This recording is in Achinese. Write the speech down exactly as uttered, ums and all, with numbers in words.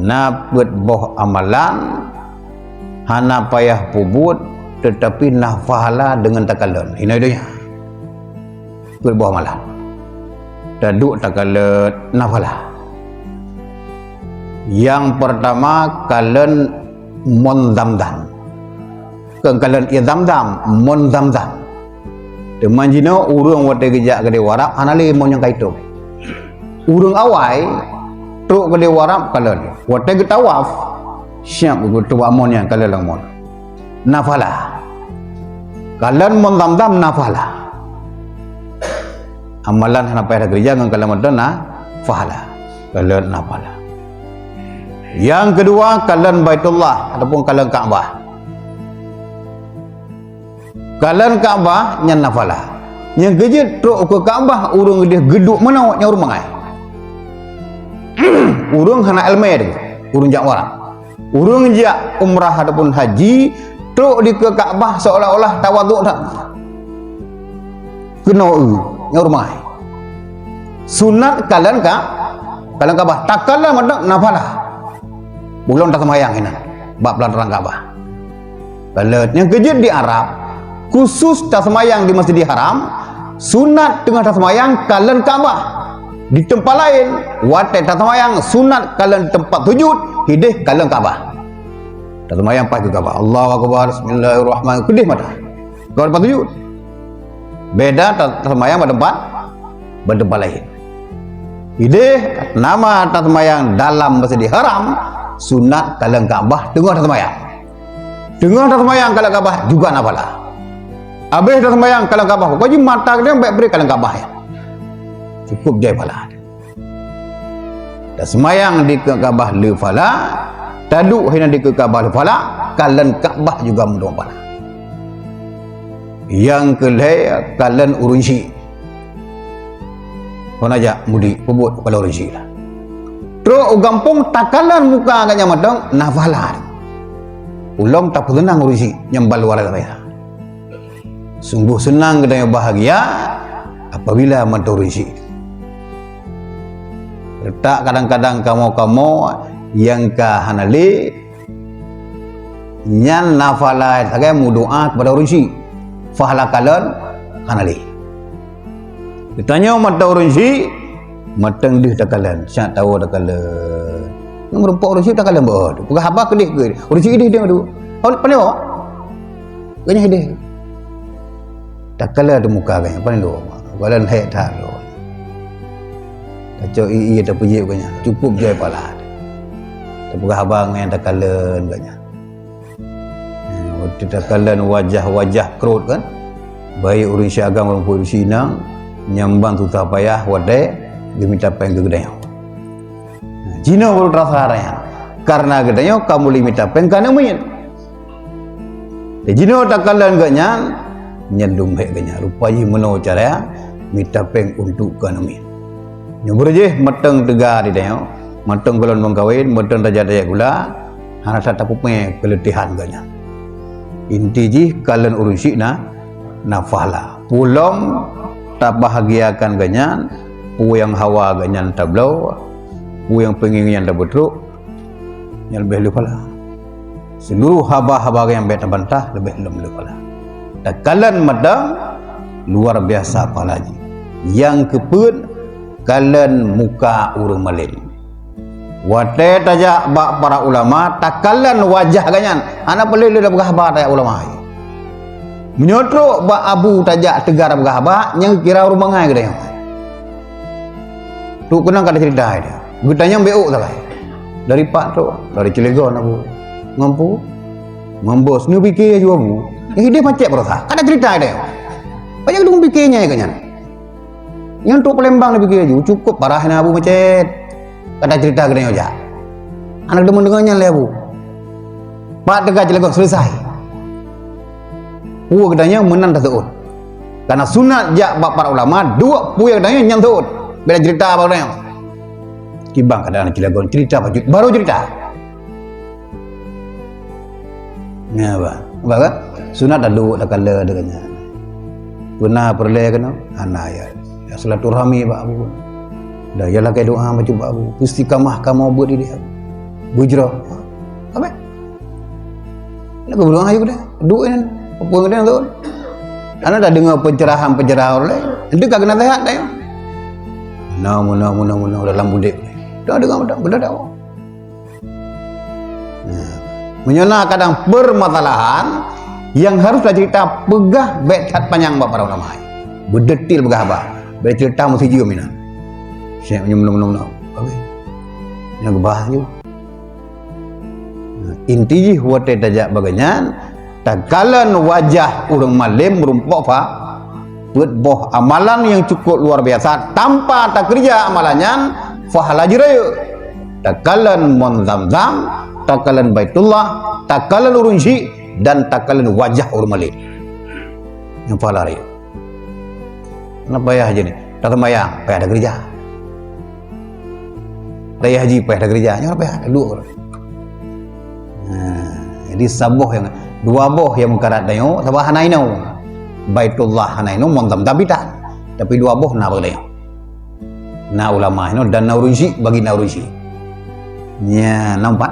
Na peuet boh amalan hana payah peubuet, teutapi na pahala deungon takalon. Inoe donya. Peuet boh amalan. Taduek takalon na pahala. Nyang peurtama, kalon mon Zamzam. Kon kalon ié Zamzam, mon Zamzam. Teuma jinoe ureuëng watée geujak keudéh u Arab hana lé mon nyang ka itôb. Ureuëng awai trok keudéh u Arab kalon. Watée geutawaf, siab geuteubiet mon nyan kalon lam mon. Na pahala. Kalon mon Zamzam na pahala. Amalan hana payah takeureuja ngon kalon mantong na pahala. Kalon na pahala. Nyang keudua, kalon Baitullah ataupun kalon Ka'bah. Kalon Ka'bah nyan na pahala. Nyang keujeuet trok keu Ka'bah ureuëng geudeh geuduek meunoe nyang ureuëng bangai. Ureuëng hana iéleumé teuh, ureuëng jak u Arab. Ureuëng jak umrah ataupun haji trok dikeue Ka'bah seolah-olah tawaduk that. Keunoe eu, nyang ureuëng bangai. Sunat kalon ka, kalon Ka'bah. Takalon mantong na pahala. Ulôn taseumayang inan bak peulataran Ka'bah. Kalon nyang keujeuet di Arab, khusus taseumayang di Masjidil Haram, sunat teungoh taseumayang kalon Ka'bah. Di teumpat laén, watée taseumayang sunat kalon teumpat sujud, hideh kalon Ka'bah. Taseumayang paih keu Ka'bah. Allahu Akbar, Bismillahirrahmanirrahim. Keudeh mata. Kon teumpat sujud. Beda ta-, taseumayang bak teumpat, bak teumpat laén. Ideh nama taseumayang dalam Masjidil Haram, sunat kalon Ka'bah teungoh taseumayang. Teungoh taseumayang kalon Ka'bah juga na pahala. Abéh taseumayang kalon Ka'bah, pokok jih mata keudeh bék bri kalon Ka'bah ya. Cukup jai pahala. Taseumayang dikeue Ka'bah le pahala, taduek hinan dikeue Ka'bah le pahala, kalon Ka'bah juga meudong pahala. Nyang keu lhée kalon ureuëng syik. Kon jak mudik peubuet kalon ureuëng syik lah. Trok u gampông takalon muka gata nyang mantong na pahala. Ulôn tapeuseunang ureuëng syik nyang ban luwa biasa. Sunggoh seunang geutanyoe bahagia apabila mantong ureuëng syik. Reutak kadang-kadang kamoe-kamoe nyang ka hana lé, nyan na pahala sagai meudoá keupada ureuëng syik. Pahala kalon hana lé. Geutanyoe mantong ureuëng syik, mantong deuh takalon, siat tawoe takalon. Ngon meurumpok ureuëng syik takalon bak tu. Peugah haba keudeh keu ureuëng syik deuh deungoe tu. Pané, pané awak? Ganyang ideh. Takalon di muka ganyang, pané dua. Kalon hék that dua. Tacok ie-ie tapeujeuet ganyang. Cukup jai pahala. Tapeugah haba ngon nyang takalon ganyang. Watée takalon wajah-wajah krot kan. Baik ureuëng syik agam maupun ureuëng syik inong, nyang ban susah payah watée geumita péng keu geutanyoe. Jinoe baru terasa nyan. Karena geutanyoe ka mulai mita péng keu aneuk miet. Jinoe takalon geuh nyan, nyan dum hék geuh nyan. Rupa jih meunoe cara mita péng untuk keu aneuk miet. Nyoe beureuh jih mantong teuga di tanyoe, mantong gohlom meukawen, mantong tajak-tajak gula, hana that tapeupunyai keuleutehan geuh nyan. Inti jih kalon ureuëng syik na, na pahala. Peue lom tabahagiakan geuh nyan, peue nyang hawa geuh nyan tabloe, peue nyang peungieng nyan tabeutrok, nyan leubeh le pahala. Seuluruh haba-haba nyang bék tabantah leubeh lom le pahala. Takalon mantong luar biasa pahala jih. Nyang keupeuet kalon muka ureuëng malém. Watée tajak bak para ulama, takalon wajah geuh nyan, hana peureulée le tapeugah haba tajak ulama. Meunyoe trok bak abu tajak teuga tapeugah haba, nyang kira ureuëng bangai geutanyoe. Trok keunong ka taceurita dia. Geutanyoe bék ôk sagai. Dari pat trok, dari Cilegon abu. Ngon peue? Ngon bos, neupiké aju abu. Eh, dia macet beurasa. Ka taceurita dia. Banyak dong piké nyai geuh nyan. Nyang trok Palembang neupiké aju, cukup parah na abu macet. Ka taceurita geutanyoe jak. Hana deungoe nyan lé abu. Pat teuga Cilegon selesai. Peue geutanyoe meunan taseuôt. Karena sunat jak bak para ulama, duek peue geutanyoe nyang seuôt. Bék taceurita bak geutanyoe. Kiban keadaan Cilegon, ceurita bacut, baru ceurita. Nyan ba. Ba kan? Sunat taduek takalon geuh nyan. Peue na peureulée keunoe? Hana ya. Ya silaturahmi bak abu. Dan ya lakée doa bacut bak abu. Istiqamah kamoe beuet idéh abu. Bujroh. Apa? Lagu beruang ayu deh. Duit ni. Apa yang dia tu? Karena dah dengar pencerahan-pencerahan orang lain. Itu kagak nasihat dah. Muna, muna, muna, muna dalam budik. Dah dengar dah, dah tahu. Nah, meunyoe na kadang permasalahan yang harus tacerita peugah bèk that panyang bak para ulama. Beudetil peugah haba. Bèk cerita meusijeue minan. Syekh meunyoe meunoe-meunoe. Habis. Nyang geubahas ju. Nah, inti jih watèe tajak bagai nyan, takalon wajah ureueng malém meurumpok pha-, peuet boh amalan nyang cukup luar biasa tanpa takeureuja amalan nyan, pahala jih rayeuk. Takalon mon Zamzam, takalon Baitullah, takalon ureueng syik, dan takalon wajah ureueng malém. Nyang pahala rayeuk. Hana payah jih ni. Taseumbahyang, payah takeureuja. Tahaji, payah takeureuja. Nyoe payah taduek. Nah, jadi saboh nyang, dua boh nyang meukarat tanyoe, sabab hana inoe. Baitullah hana inoe, mon Zamzam bitan. Tapi dua boh na bak tanyoe. Na ulama inoe dan na ureueng syik bagi na ureueng syik. Nya, nampak?